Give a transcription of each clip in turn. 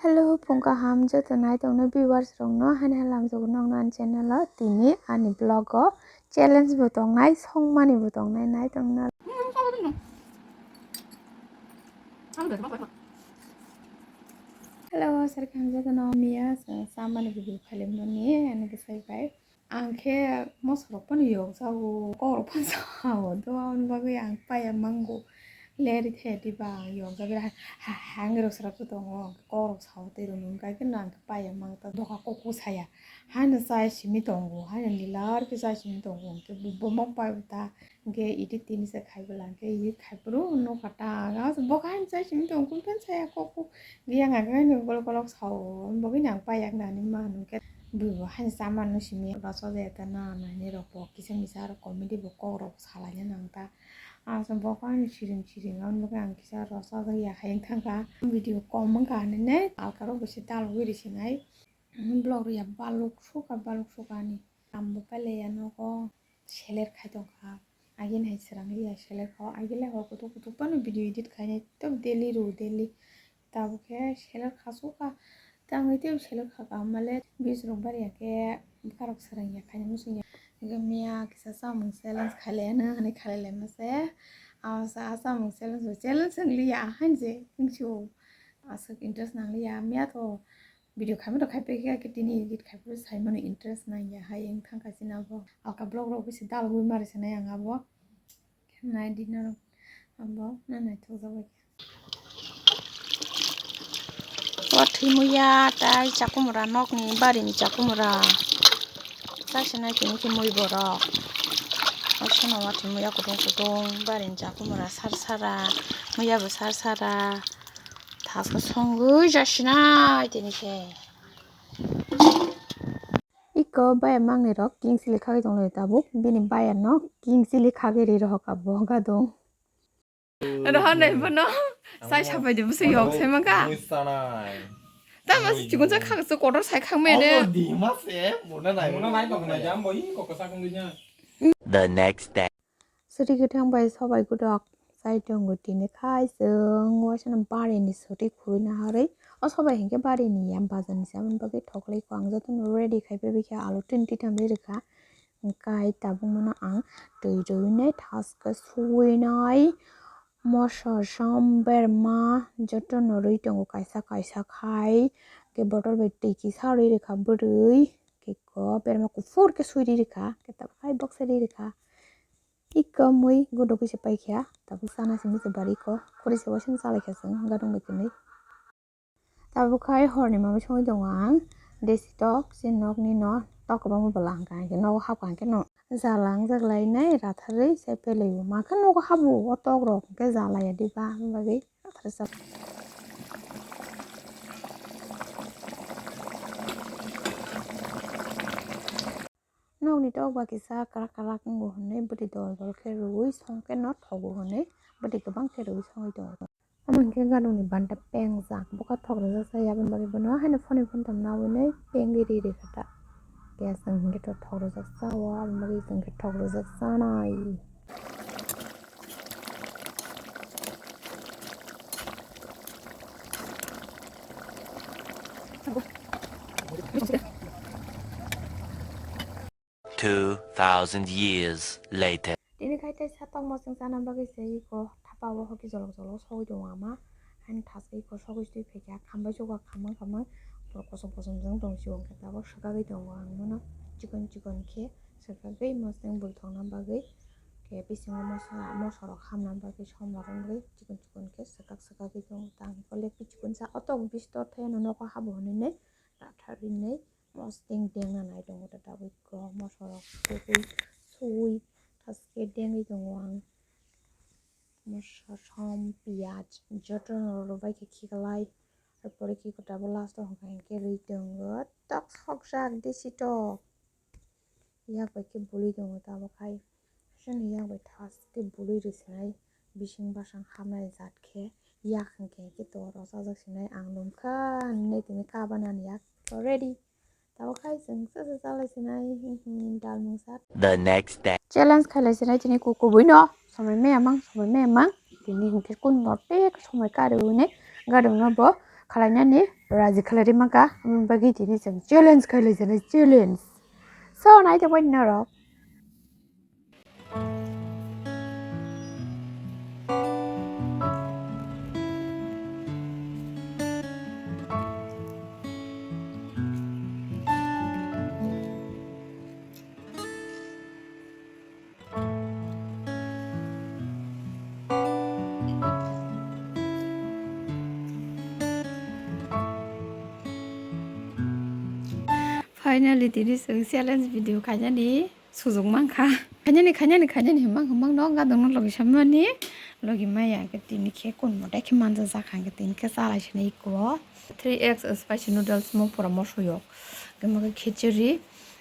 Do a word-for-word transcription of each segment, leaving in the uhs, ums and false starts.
Hello, phung kaham joto nai tongnai viewers rokno, hani halam jogo nokno ani channel o. Tini ani vlog o challenge bo tongnai, songmani bo tongnai, nai tongna. Hello, sir kaham joto no miya samani video khalimani ani bwsai bai. Ang khe moso rok phano yokjago, kok rok phano sao, do aboni bagwi ang paiya mango. Leri the diba ang yokjagwi ha, ha, hangirok srapsa tongo, kok rok sao tei rwngwi hwnkhe no ang khe paiya mangta doka kok saya. Haino chai simi tongo, haino nilar khe chai simi tongo, hwnkhe bo, bo mok pai ta. Hwnkhe edit tini se khai bwla hwnkhe edit khai phuru nokha ta, ang aswk bo khe haino chai simi tongo, kunu phano saya kok kok. Yang ang khe haino bolok bolok sao, bogwino ang paiya nani ma hwnkhe bwbo haino chamano simi rw chajak ta na nainai rok bo kisa misa aro comedy bo kok rok salaina nang ta. Aswk bo khe haino siring siring aboni bagwi ang kisa rw chajak ya hai wng thang kha. Video kom wng kha hinwi alka rok bo se dalogwi rw sinai. Vlog rw ya baluk sukha baluk sukha ani. Kam bo pailai ya nogo. Seler khai tongkha. Agini hai srang liya seler kha. Agini hor kutuk kutuk phano video edit khainai. Tei daily rw daily. Tabuk khe seler kha sukha. Tangwi tei seler kha kaham male. Views rok bari ya khe bwkha rok srang ya khainai muchung ya. Hwnkhe miya kisa chamung challenge khailai ano hinwi khailai laima se. Amo sa a chamung challenge bo challenge wng liya haino se wng sio. Aswk interest nang liya miya to. Video khaima rok khai pekhe khe tini edit khai phuru saimano interest nang ya hai wng thang kha chini abo. Alka vlog rok bisi dalogwi mari sanai ang abo. Khe nai di norok abo na naithok jak bai khe. Wathwi muya tai chakumura nokni barini chakumura. Chai sanai tini khe mui borok. Waisano wathwi muya kutung kutung barini chakumura sar sara muya bo sar sara. Thaska songwi jasinai tini khe. Iko baya mangnwi rok king chili khagwi tonglaio tabuk. Bini baya no king chili khagwi ri rohor kha bo gadung. Rohor nai bono sai sapai de bwswk yok sai mangkha. Mui sanai. Tamo se chikon sa khagwi kotor sai khagwi mene. Abo di ma se, muna nai. Muna nai tong nai jam bo i koko sa khagwi nya. The next day. Suri kwthang bai sobai gwdok chai tongo tini khai chwng waisano barini suri khurui naharwi. O sobai hinkhe barini ya bazarni se aboni bagwi thoklai kho ang jotono ready khai phaibai khe alu tin titam ri rwkha. Hwnkhe tabuk mano ang twi rwinai thaska suinai moso som berma jotono rwi tongo kaisa kaisa khai. Hwnkhe bottle bai twi kisa rwi rwkha bwrwi. Hwnkhe ko berma kuphur khe sui ri rwkha. Hwnkhe tabuk khai box ri rwkha. Iko mui godok khe se paikha, tabuk sana simi se bari ko, khori se waisano chalai kha chwng gadung bai tini. Tabuk khai horni mami songwi tongo ang, desi tok, chini nokni no tok kwbangma bwla hwnkha hwnkhe nogo hapkha hwnkhe no jala wngjak lainai ratharwi se pelaio, makhe nogo habo o tok rok hwnkhe jala ya diba, aboni bagwi ratharwi chap. Nokni tok ba kisa kwrak kwrak wngo hwnwi bwtwi dol dol khe rwui song khe no thogo hwnwi bwtwi kwbang khe rwui songwi tongo. Omo hinkhe ganoni banta pengjak bwkha thok rwjak sa ya aboni bagwi bono haino phone phone tam nawi nai pengwi ri rwkha ta. Khe chwng hinkhe thok rwjak sa o aboni bagwi chwng khe thok rwjak sanai. Two thousand years later. Tini khai tei satok mosong chana bagwi se iko thapa o hoki jolok jolok sogwi tongo ama. Haino thaske iko sogwi twi phaikha, khambai chugo khamang khamang borok kosom kosom jwng tong si o hwnkhe tabuk swkagwi tongo ang bono chikon chikon khe swkagwi mosong bwthokna bagwi. Khe bisingo moso mosorok hamna bagwi somla romwi chikon chikon khe swkak swkagwi tongo. Tang iko lekhi chikon sa otok bistor thai ano nogo habo hwnwi nai rathar rinai. Mosodeng dengna nai tongo da tabuk iko mosorok sugwi sugwi thaske dengwi tongo ang. Moso som piyaj jotono rwbai khe khiklai. Arpore khe iko tabuk last o hwnkha hinkhe rwi tongo tok sokjak desi tok. Yak bai khe bului tongo tabuk hai. Chini yak bai thaske bului rwsinai bising basang hamnai jat khe yak hinkhe hinkhe to rw chajak sinai ang nungkha hinwi tini kabanani yak to ready. Tabuk khai chwng cha cha chalai sinai dal mungsa. The next day. Challenge khailai sinai tini kukubuino somoi maya mang somoi maya mang tini hinkhe kun no tek somoi kari hwnwi gadungno bo khlainani raji khlai ri mankha, aboni bagwi tini chwng challenge khlai lai jani challenge. So, nai tongbai norok. Finally, tini chwng challenge video khainani sujok mankha. Khainani, khainani, khainani himang himang no gadong no logi samani logi maya ke tini khe kun mote khe manja jakha ke tini khe chalai sini iko three X spicy noodles mo pura moso yok. Kemo ke khichiri.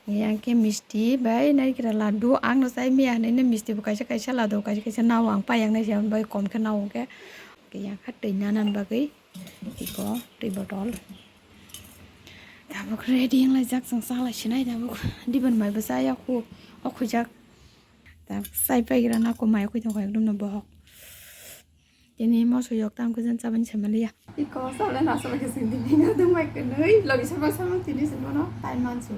Yang khe misti bai narikra laddu, ang no chai miya hinui no misti bo kaisa kaisa laddu, kaisa kaisa nao ang pai yang nai se, bai kom khe nao hwnkhe. Yang kha twi nana bagwi iko twi botol. Tabuk ready wng laijak, chwng cha lai sinai tabuk. Diban mai bo cha ya khu, o khujak. Tabuk chai pai gra na ko mai khoi thok ekdom no bohok. Tini moso yok tam khe jan chabani se maliya. Iko sale na sale khe sing tini na dum mai kwnwi logi sama sama tini se mono tai mansu.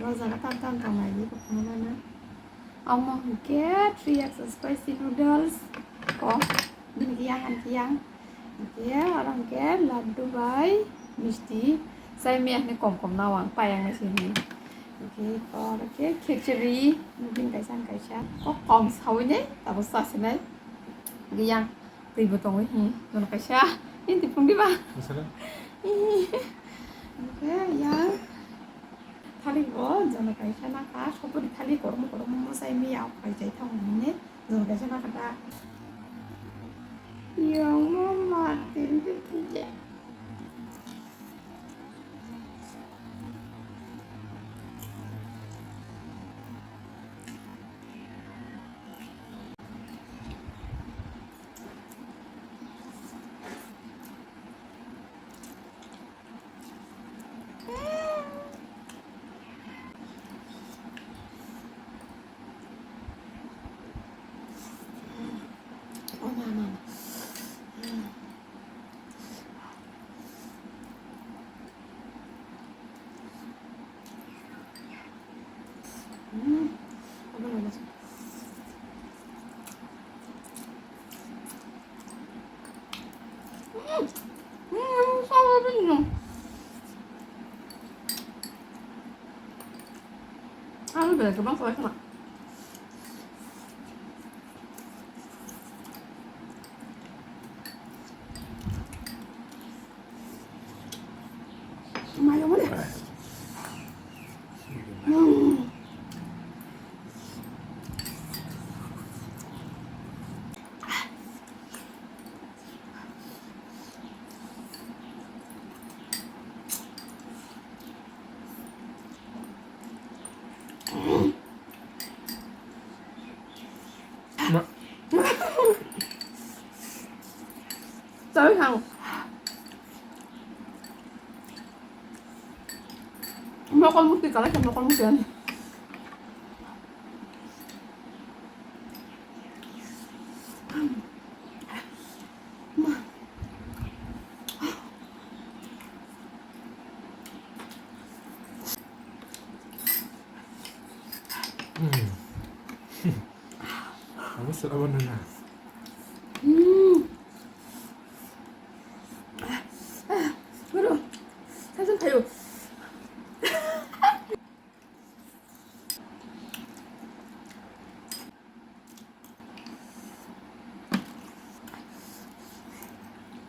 Ro jaga tam tam tong nai ni ko phone na. Amo hwnkhe three X spicy noodles. Ko bini kiyang ani kiyang. Hwnkhe oro hwnkhe laddu bai misti. Chai miya hwnwi kom kom nao ang pai ang nai se hwnwi. Hwnkhe oro khe khichiri bini kaisa ani kaisa. Ko kom sawi nai tabuk cha se nai. Yang twi bo tongwi hi jono kaisa. Ini twi phung diba? Masalah. Hwnkhe yang thalik bo jono kaisa nakha, sopori thalik kormo kormo mochai miya o khai jai thango hwnwi jono kaisa nakha da. Yang mama tin tin tin. Ang bela kebang kawai kena. Mayo mo de. Hmm. Ma. Choi hang. Mokol muti kala ke mokol muti ani. Hmm. Kamu suka banana? Hmm. Guru, saya tayo.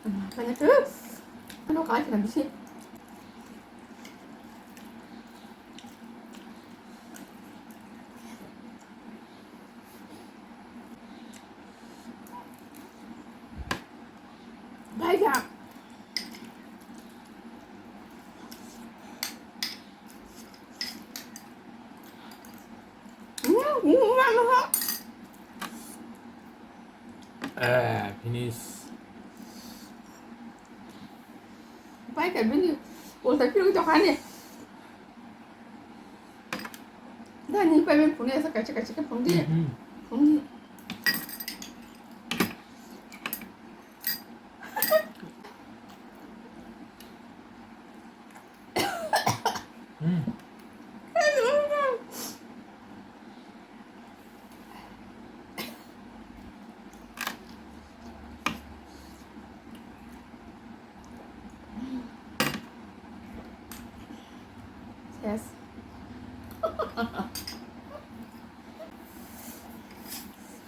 Ano ka, ano ka, ano ka, Baikha. Eh, finish. Baikha bini ulta phirwi tongkha ani. Dani payment phone asa kaisa kaisa khe phone di. Mhm. Phone di. Hmm. Yes.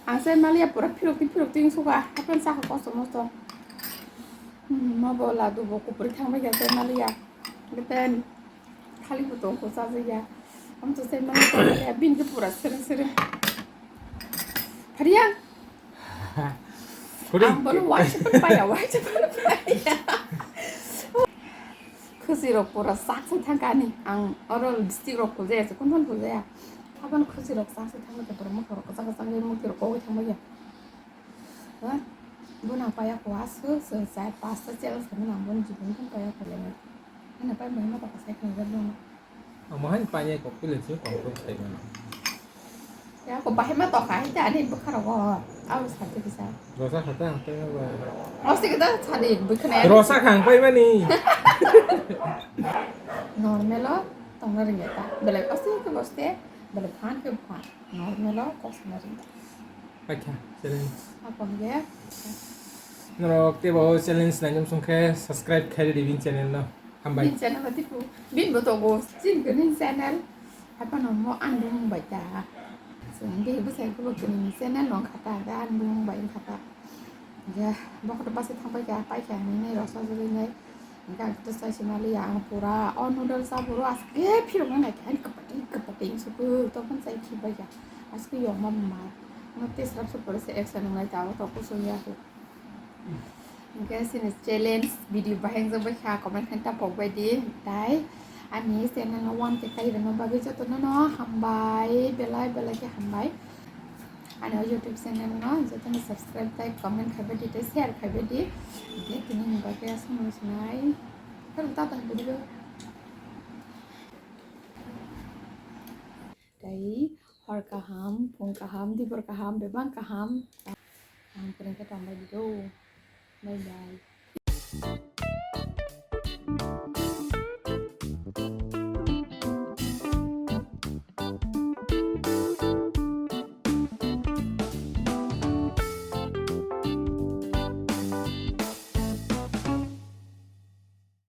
Ang se maliya pura phirok twi phirok twi wngsuka, hapheno sakha kosto mosto. Hmm, mo bo ladu bo kupri thangbai kha se maliya. Beten khali bo tongkho chajakya. Amto se maliya bini khe pura sere sere. Phariya. Kuri. Ang bono waisa phano paya, waisa phano paya. Khwsirok pura sak se thangkha ani. Ang oro lipstick rok phul jaya se, kono phul jaya. Aboni khwsirok sak se thangkha, pura mokha rok kwchak kwchak khe mokti rok kogwi thangbai ya. Ha? Bono ang paya kho, aswk se char pasta challenge khaimani ang bono jibon phano paya kho le. Ani pai mai ma tokha sai khe bono. Ang mohai panya kok pile se kok kok sai mano. Ya, ko bahai ma tokha, hai ta ani bwkha rogo. Abo sa te kisa. Rosa khata ang tei ba. Rosi kita sadi bwkha na. Rosa khang pai mani. Normal o tongna ringya ta. Belai osi ke boste, belai phan ke phan. Normal o kok sana ringya. Paikha, challenge. Apa ge? Norok tei bo challenge nainam song khe subscribe khairi di bin channel no. Hambai. Bin channel ba tipu. Bin bo togo. Chin ko nin channel. Apa no mo andung bai ta. Sing de bu sai ko ko nin channel no khata ga andung bai khata. Ja, bo ko ba se thang bai ga pai kha ni nei rosa jori nei. Ga to sai se mali ya ang pura o noodles a pura as ke phiro na nai khan kapati kapati su ko to pon sai khi bai ga. As ko yo ma ma. No te srap su pura se action ngai ta to ko so ya ko. Hingke chini challenge video bahai wngjakbai kha, comment khe ta pokbai di. Tai ani channel no one K kailaima bagwi jotono no hambai, belai belai khe hambai. Ani o YouTube channel no jotono subscribe tai comment khaibai di, tai share khaibai di. Hingke tini ni bagwi aswk no sinai. Kheno ta ta video. Tai hor kaham, phung kaham, dibor kaham, bebak kaham. Kaham kwrwng khe tongbai di do. Bye bye.